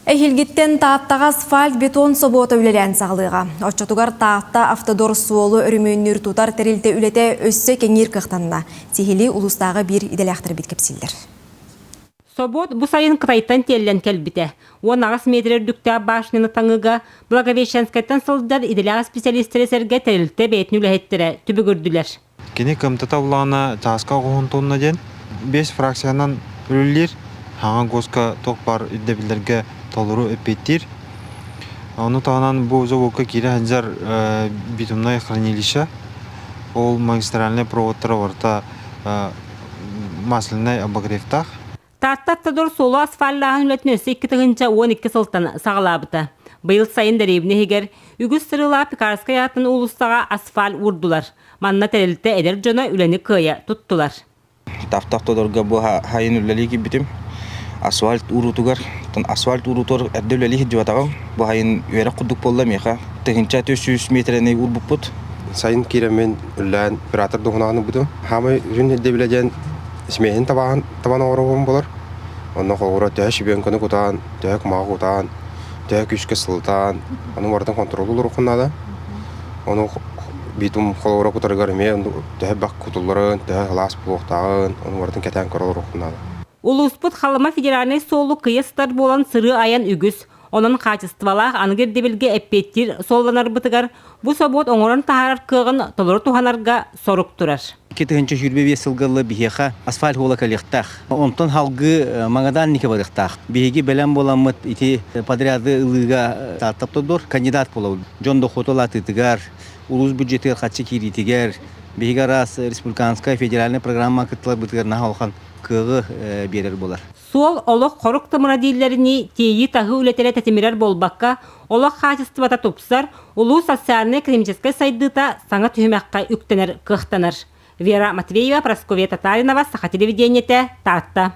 Эһиилгиттэн Тааттаҕа асфальт-бетон собуота үлэлээн саҕалыаҕа. Оччотугар Таатта Автодор суолу өрөмүөннүүр тутар тэрилтэ үлэтэ өссө кэҥиир кыахтанна. Сиһилии улуустааҕы биир идэлээхтэрбит кэпсииллэр. Собуот бу сайын Кытайтан тиэллэн кэлбитэ. 18 миэтэрэ үрдүктээх башняны таҥыыга Благовещенскайтан сылдьар идэлээх специалистары сэргэ тэрилтэ бэйэтин үлэһиттэрэ түбүгүрдүлэр. Кини кымтата улаана чааска оҕуһун тонна диэн биэс фракциянан үлэлиир, хаҥа ГОСка туох баар ирдэбиллэргэ толору эппиэттиир. Ону таһынан бу заводка киирэ сылдьар битумнай хранилище, ол магистральнай проводтара барыта масляный обогревтаах. Таатта Автодор суолу асфальлааһын үлэтин өссө 2012 сылтан саҕалаабыта. Быйыл сайын дэриэбинэ иһигэр үгүс сырыылаах Пекарскай аатын уулуссаҕа асфальт уурдулар. Манна тэрилтэ эдэр дьоно үлэни кыайа туттулар. Таатта Автодорга бу сайын үлэлии киирбитим. Асфальт уруутугар, асфальт уруутугар эрдэ үлэлии сылдьыбатаҕым. Бу сайын үөрэх курдук буолла миэхэ. 1400 миэтэрэни уурбуппут. Сайын киирэммин үлэлээн оператор дуоһунаҕын ылбытым. Хаамай үрүн ирдэбилэ диэн смеһин табаһын табан оҥоробун болор. Онно холобура төһө щебенканы кутаан, төһө кумаҕы кутаан, төһө күүскэ сылытаан, ону барытын хонтуруоллуур наада. Ону битум холобура кутарыгар эмиэ төһө бак кутулларын, төһө сылаас буолуохтааҕын, ону барытын кэтээн көрө олоруоххун наада. Улууспут Халыма федеральнай суолу кыйа сытар буолан сырыы-айан үгүс. Онон хаачыстыбалаах аныгы ирдэбилгэ эппиэттиир суолланарбытыгар бу собуот оҥорон таһаарар кыаҕын толору туһанарга сорук турар. 2025 сылга ыла биһиэхэ асфальт уола кэлиэхтээх. Онтон салгыы Магадан инники барыахтаах. Биһиги бэлэм буоламмыт ити подряды ылыыга Тааттаптодор кандидат буолабыт. Дьон дохуоту улаатыытыгар, улуус бюджетыгар харчы киириитигэр, биһиги араас республиканскай, федеральнай программа кыттыларбытыгар наһаа улахан кыаҕы биэрэр буолар. Суол олох хорук тымыра дииллэринии тиэйии-таһыы үлэтэрэ тэтимирэр буолбакка, олох хаачыстыбата тупсар, улуус социальнай-экономическай сайдыыта саҥа түһүмэххэ үктэнэр кыахтанар. Вера Матвеева, Прасковья Татаринова, Саха телевидениетэ, Таатта.